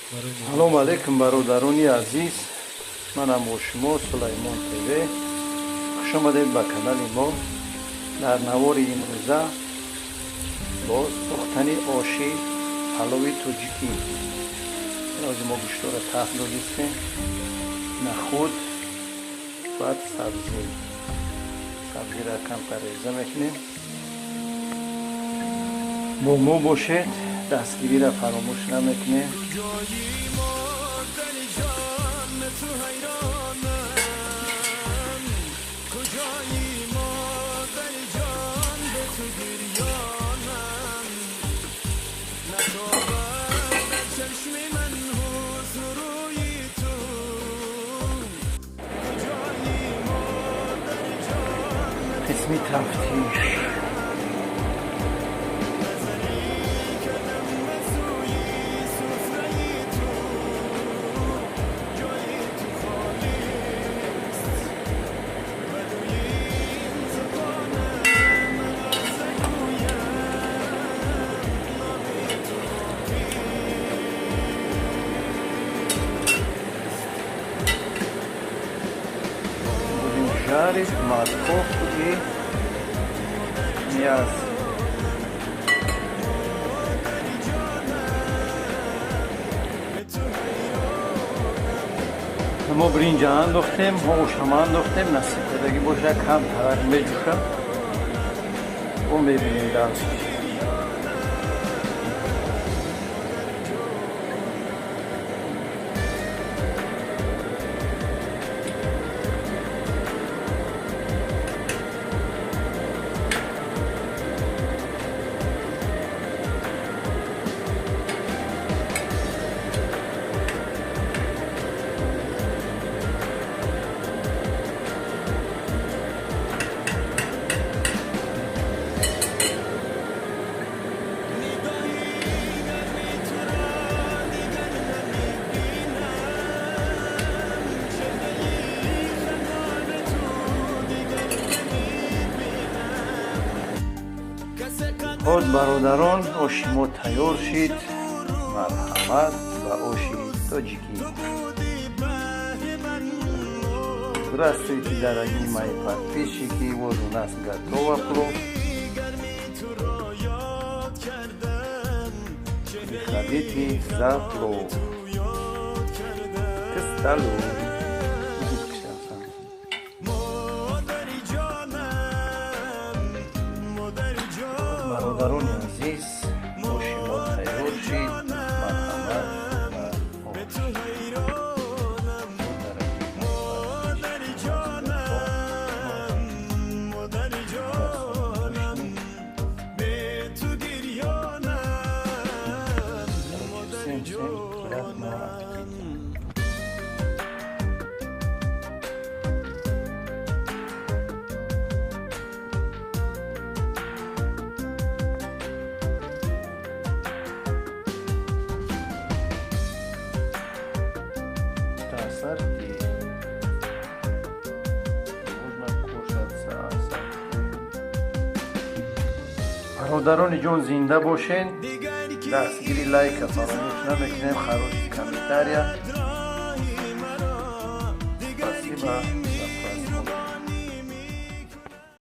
Салом алейкум, бародарони азиз, манам бо шумо Сулаймон ТВ. Хуш омадед ба канали мо. Дар навори имрӯза боз пухтани оши палови тоҷикӣ. Ҳозир мо гӯштора тафт додистем, нахуд, баъд сабзӣ. Сабзиро камтар реза мекунем. Бо мо бошед, дастгириро фаромӯш намекунем. Қисми тафтиш. Жарить морковку и мясо. Мо бринҷа андохтем, ошама андохтем, насиб кардагӣ боша, кам тарак меҷӯша. Бо мебинем дальше. Боз, бародарон, оши мо тайёр шид. Марҳамат ба оши тоҷикӣ. Здравствуйте, дорогие мои подписчики. Вот у нас готово плов. Приходите за плов. К столу. Бародарони азиз, оши мо тайёр шид. Марҳамат ба ош. Дорогие мои подписчики, всем, всем приятного аппетита. Ассорти. Можно кушаться ассорти. Бародарони ҷон, зинда бошен. Дастгири лайка фаромӯш намекунем, хороший комментария. Спасибо.